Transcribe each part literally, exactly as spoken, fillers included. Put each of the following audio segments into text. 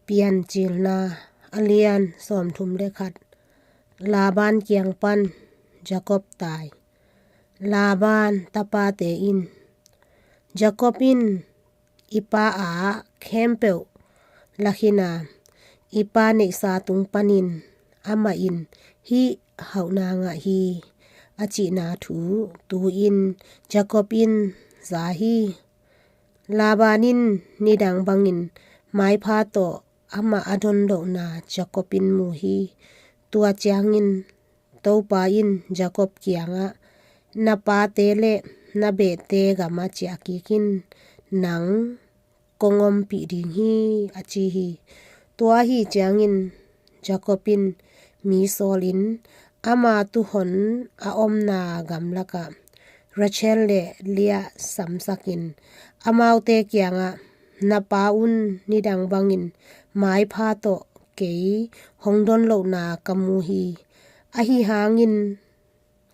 Piancilna a lian sawmthum le khat. Laban kiang pan Jacob tai. Laban tapate in, Jacob in i pa a khempeuh lakhin a, i pa neihsa tung panin amah in hih hauhna ngah hi, a cihna thu tu-in Jacob in za hi. Laban in nidang bangin maipha tawh amah a don lohna Jacob in mu hi. Tua ciangin Topa in Jacob kiangah, "Na pate le na behte gamah ciah kik in, nang kong ompih ding hi," a ci hi. Tua ahi ciangin Jacob in mi sawlin ama tuhon a omna gamlakah Rachel le Leah samsakin, amaute kiangah, "Na pa un nidang bangin maipha tawh kei hong don lohna ka mu hi. Ahi hangin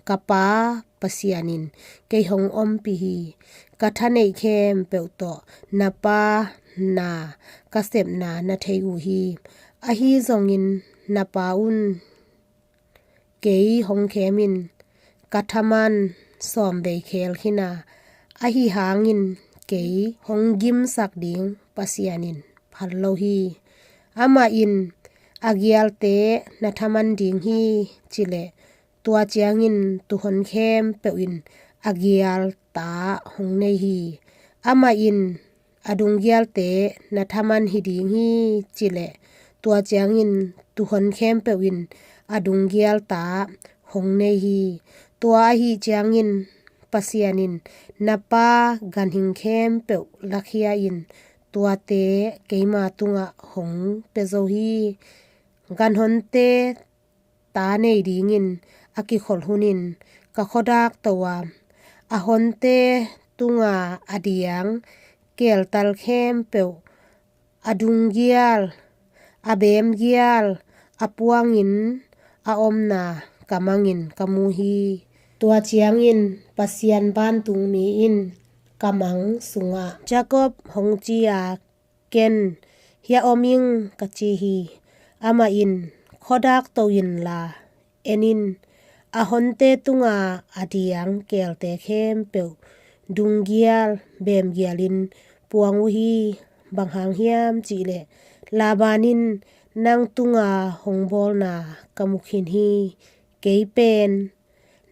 ka pa Pasian in kei hong ompih hi. Ka thaneih khempeuh tawh na pa na ka sepna na thei uh hi. Ahi zongin na pa un kei hong khemin ka thaman sawm vei khel khin a, ahi hangin kei hong gimsak ding Pasian in phal lo hi. Amah in a gialte na thaman ding hi," ci leh, tua ciangin tuhon khempeuh in a gial ta hong nei hi. Amah in, "A dunggialte na thaman hi ding hi," ci leh, tua ciangin tuhon khempeuh in a dunggial ta hong nei hi. Tua ahi ciangin Pasian in, "Na pa ganhing khempeuh lakhia in, tuate keima tungah hong pia zo hi. Ganhonte ta nei dingin a kikhol hunin ka khuadak to a, a honte tunga a diang keltal khempeuh, a dunggial, a beemgial, a puangin a omna ka mangin ka mu hi. Tua ciangin Pasian vantungmi in ka mang sungah Jacob hong ci a, ken hia om ing ka ci hi." Amah in, "Khuadak to inla en in, a honte tunga a diang kelte khempeuh, dunggial beemgialin puang uh hi. Bang hang hiam cih leh Laban in nang tunga hong bawlna ka mu khin hi. Kei pen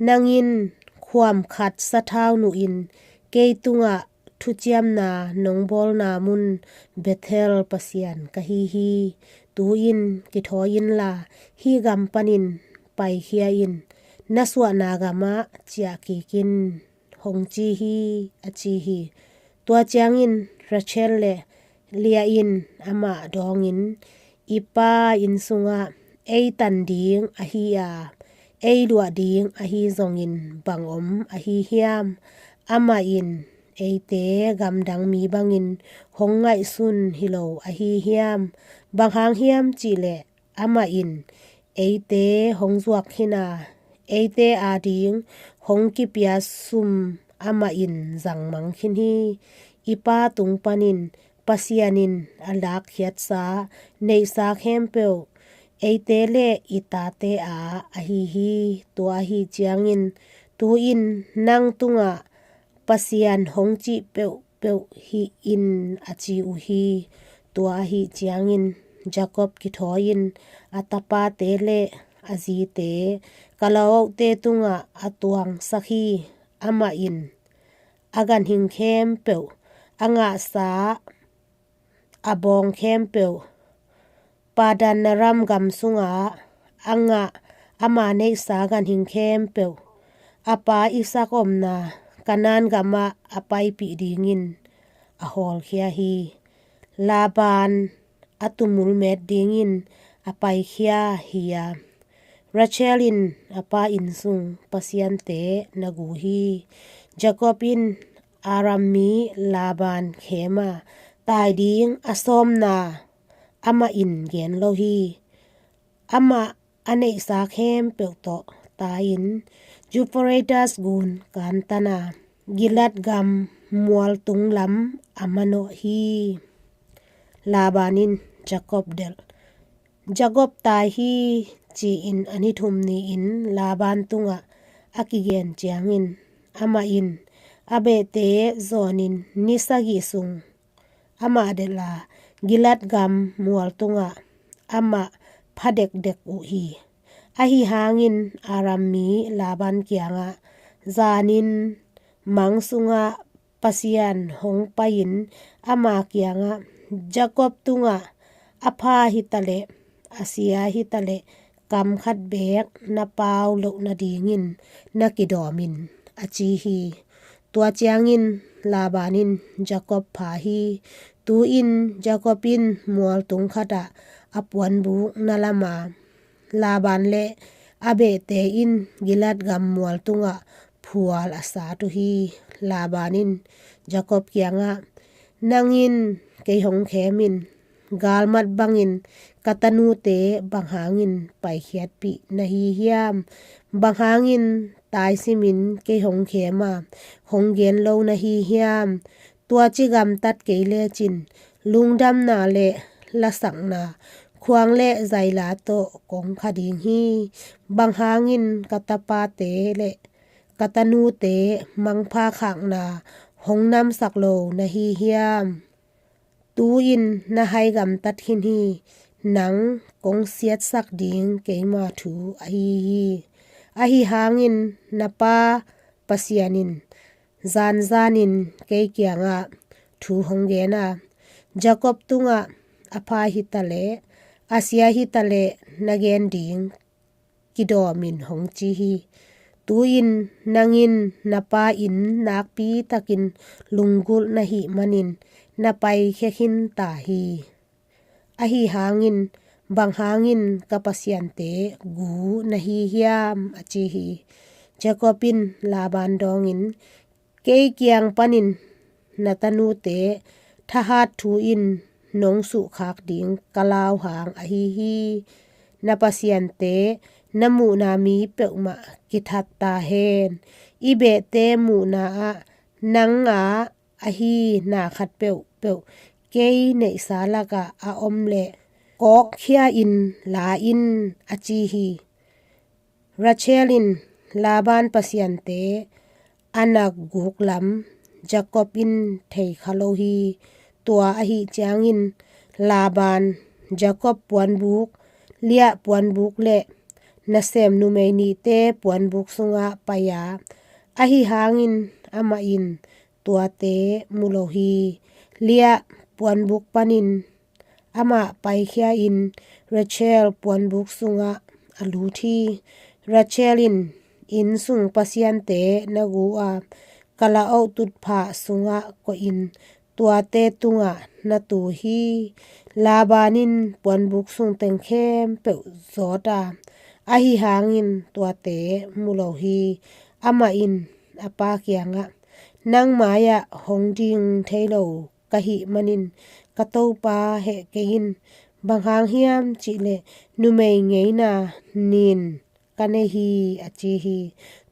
nang in khuam khat sathau nuhin kei tungah thuciamna nong bawlna mun Bethel Pasian ka hi hi. Tu-in kithawi inla hih gam panin paikhia in, na suahna gamah ciah kik in," hong ci hi, a ci hi. Tua ciangin Rachel le Leah in amah dawngin, "I pa inn sungah ei tan ding ahi a, ei luah ding ahi zongin bang om ahi hiam? Amah in eite gamdang mi bangin hong ngaihsun hi lo ahi hiam? Bang hang hiam cih leh amah in eite hong zuak khin a, eite ading hong kipia sum amah in zangmang khin hi. I pa tung panin Pasian in a lakkhiatsa neihsa khempeuh eite le i tate a ahi hi. Tua ahi ciangin tu-in nang tungah Pasian hong cih peuhpeuh hih in," a ci uh hi. Tua ahi ciangin Jacob kithawi in a tapate le a zite, "Ka lauhuaute tungah a tuangsak hi. Amah in a ganhing khempeuh, a ngahsa a bawng khempeuh, Padan Aram gam sungah a ngah ama neihsa ganhing khempeuh, a pa Isak omna Kanaan gamah a paipih dingin a hawlkhia hi. Laban a tumul met dingin a paikhia hi a, Rachel in a pa inn sung pasiante na gu hi. Jacob in Aram mi Laban khem a, tai ding a sawmna amah in gen lo hi. Amah a neihsa khempeuh tawh tai-in Euphrates gun kantan a, Gilead gam mual tung lam a manawh hi. Laban in Jakob delh. Jakob tai hi, ci-in a ni thum ni-in Laban tungah a kigen ciangin, amah in a behte zawnin ni sagih sung amah delh a, Gilead gam mual tungah amah pha dekdek uh hi. Ahi hangin Aram mi Laban kiangah, zanin mang sungah Pasian hong pai-in ama kiangah, Jakob tungah a pha hitaleh a sia hitaleh kam khat beek na pau loh nadingin na kidawm in, a ci hi. Tua ciangin Laban in Jakob pha hi. Tu-in Jakob in mualtung khatah a puanbuk na lam a, Laban le a behte in Gilead gam mualtungah phual a sat uh hi. Laban in Jakob kiangah, nang in kei hong khem in, galmat bangin ka tanute bang hangin paikhiatpih na hi hiam? Bang hangin taisimin kei hong khem a, hong gen lo na hi hiam? Tua ci gamtat kei lecin lungdamna le lasakna, khuang le zaila tawh kong kha ding hi. Bang hangin ka tapate le ka tanute mangpha khakna hong namsak lo na hi hiam? Tu-in na hai gamtat khin hi. Nang kong siatsak ding keima thu ahi hi. Ahi hangin na pa Pasian in zanzanin kei kiangah thu hong gen a, Jakob tungah a pha hitaleh a sia hitaleh na gen ding kidawmin hong ci hi. Tu-in nang in na pa inn nakpi takin lunggulh na hih manin na paikhia khin ta hi. Ahi hangin bang hangin ka pasiante gu na hi hiam? A ci hi. Jakob in Laban dawngin, kei kiang panin na tanute thahat thu in nong suhkhak ding ka lau hang ahi hi. Na pasiante na muhna mi peuhmah kithat ta hen. I behte muhna ah nang a ahi na khat peuhpeuh kei neihsa lakah a om leh kawkkhia in la in, a ci hi. Rachel in Laban pasiante a na guk lam Jakob in thei kha lo hi. Tua ahih ciangin Laban Jakob puanbuk, Leah puanbuk le nasem numei nihte puanbuk sungah pai a, ahi hangin amah in tuate mu lo hi. Leah puanbuk panin amah paikhia in Rachel puanbuk sungah a lut hi. Rachel in, inn sung pasiante na gu a, ka la-oh tutphah sungah koihin tuate tungah na tu hi. Laban in puanbuk sung teng khempeuh zawt a, ahi hangin tuate mu lo hi. Amah in a pa kiangah, nang mai-ah hong ding thei lo ka hih manin ka topa heh kei in. Bang hang hiam cihleh numei ngeina nin ka nei hi, a ci hi.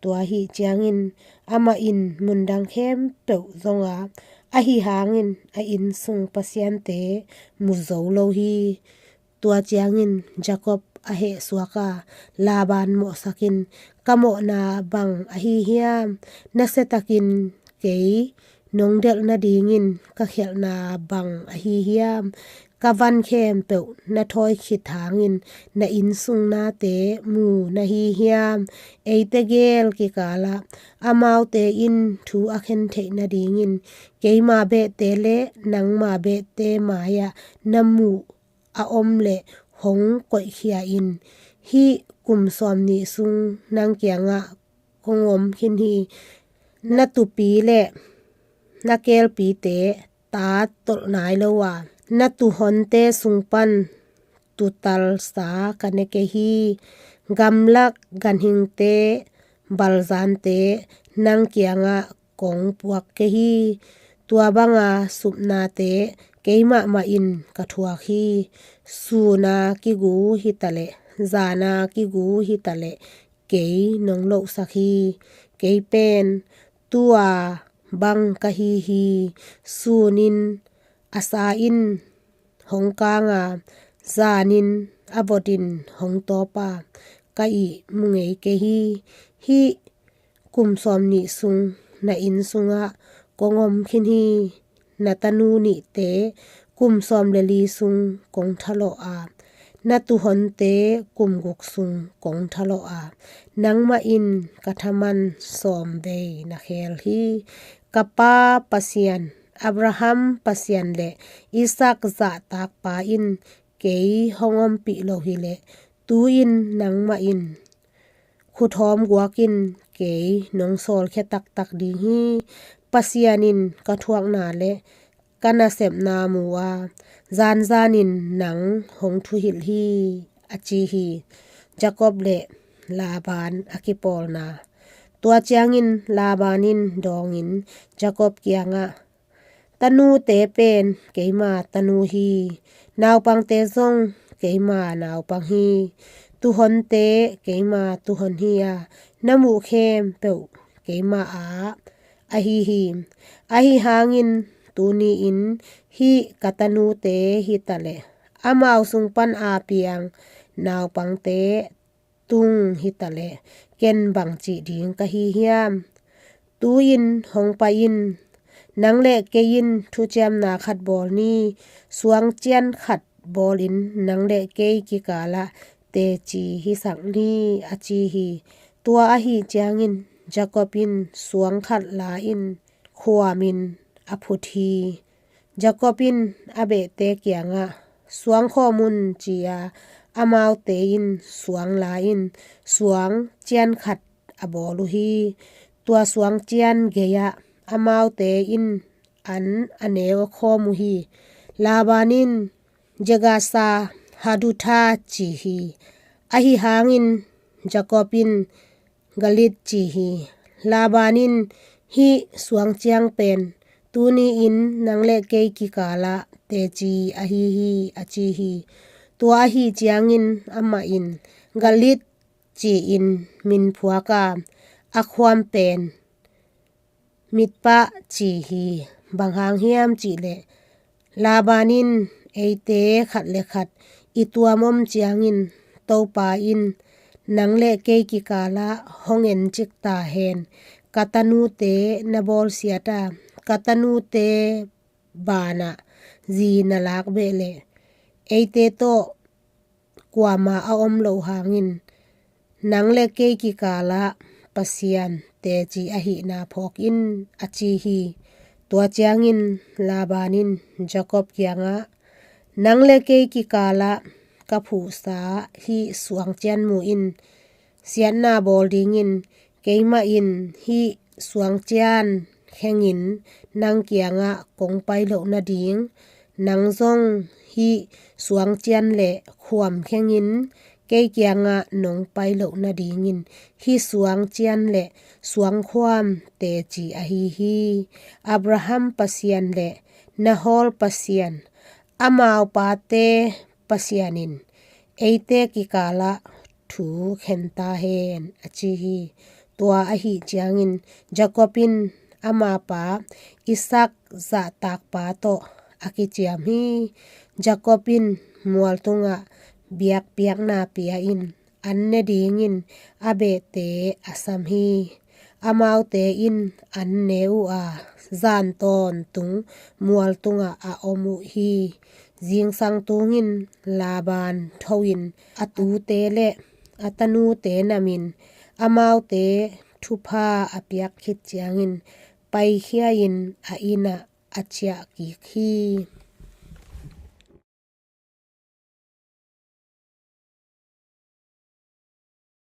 Tua ahih ciangin amah in mundang khempeuh zong a, ahi hangin a inn sung pasiante mu zo lo hi. Tua ciangin Jakob a hehsuak a, Laban mawhsakin, ka mawhna bang ahi hiam? Nasiatakin kei nong delh nadingin ka khialhna bang ahi hiam? Ka van khempeuh na thawi khit hangin na inn sung nate mu na hi hiam? Eite gel kikalah amaute in thu a khen theih nadingin keima behte le nangma behte mai-ah na muh a om leh hong koihkhia in. Hih kum sawmnih sung nang kiangah kong om khin hi. Na tupi le na kelpite ta tolh nai lo a, na tuhonte sung pan tutalsa ka ne kei hi. Gamlak ganhingte balzante nang kiangah kong puak kei hi. Tua banga supnate keimahmah in ka thuak hi. Suna kigu hitaleh, zana kigu hitaleh, kei nong lohsak hi. Kei pen tua bang ka hi hi. Sunin a sa in hong kang a, zanin a votin hong tawp a, ka ihmu ngei kei hi. Hih kum sawmnih sung na inn sungah kong om khin hi. Na tanu nihte kum sawm le li sung kong thalawh a, na tuhonte kum guk sung kong thalawh a, nangmah in ka thaman sawm vei na khel hi. Ka pa Pasian, Abraham Pasian le Isak zahtakpa in kei hong ompih lo hileh, tu-in nangmah in khuthawm guak in kei nong sawlkhia taktak ding hi. Pasian in ka thuakna le ka nasepna mu a, zanzanin nang hong thuhilh hi, a ci hi. Jacob le Laban a kipawlna. Tua ciangin Laban in dawngin Jacob kiangah, tanute pen keima tanu hi, naupangte zong keima naupang hi, tuhonte keima tuhon hi a, na muh khempeuh keima ah ahi hi. Ahi hangin tuni-in hih ka tanute hitaleh amau sung pan a piang naupangte tung hitaleh ken bang cih ding ka hi hiam? Tu-in hong pai in, nang le kei in thuciamna khat bawl ni. Suangcian khat bawlin nang le kei kikalah teci hisak ni, a ci hi. Tua ahi ciangin Jacob in suang khat la-in khuamin a phut hi. Jacob in a behte kiangah, suang khawm un, ci-a, amaute in suang la-in suangcian khat a bawl uh hi. Tua suangcian gei-ah amaute in an a neu khawm uh hi. Laban in Jegasar Hadutha ci hi. Ahi hangin Jacob in Galeed ci hi. Laban in, hih suangciang pen tuni-in nang le kei kikalah teci ahi hi, a ci hi. Tua ahi ciangin amah in Galeed ci-in min phuak a, a khuam pen Mitpah ci hi. Bang hang hiam cihleh, Laban in, eite khat le khat i tuam om ciangin Topa in nang le kei kikalah hong encik ta hen. Ka tanute na bawlsiat a, ka tanute banah zi na lak beh leh, eite tawh kuamah a om loh hangin nang le kei kikalah Pasian teci ahihna phawk in, a ci hi. Tua ciangin Laban in Jacob kiangah, nang le kei kikalah ka phuhsa hih suangcian mu in. Siatna bawl dingin keimah in hih suangcian khengin nang kiangah kong pai loh nading, nang zong hih suangcian le khuam khengin kei kiangah nong pai loh nadingin hih suangcian le suangkhuam teci ahi hi. Abraham Pasian le Nahor Pasian, amau pate Pasian in eite kikalah thu khen ta hen, a ci hi. Tua ahi ciangin Jacob in ama pa Isak zahtakpa tawh a kiciam hi. Jacob in mual tungah biakpiakna pia in an ne dingin a behte a sam hi. Amaute in an ne uh a, zan tawntung mual tungah a om uh hi. Zingsang tungin Laban tho-in a tute le a tanute namin amaute thupha a piak khit ciangin paikhia-in a innah a ciah kik hi.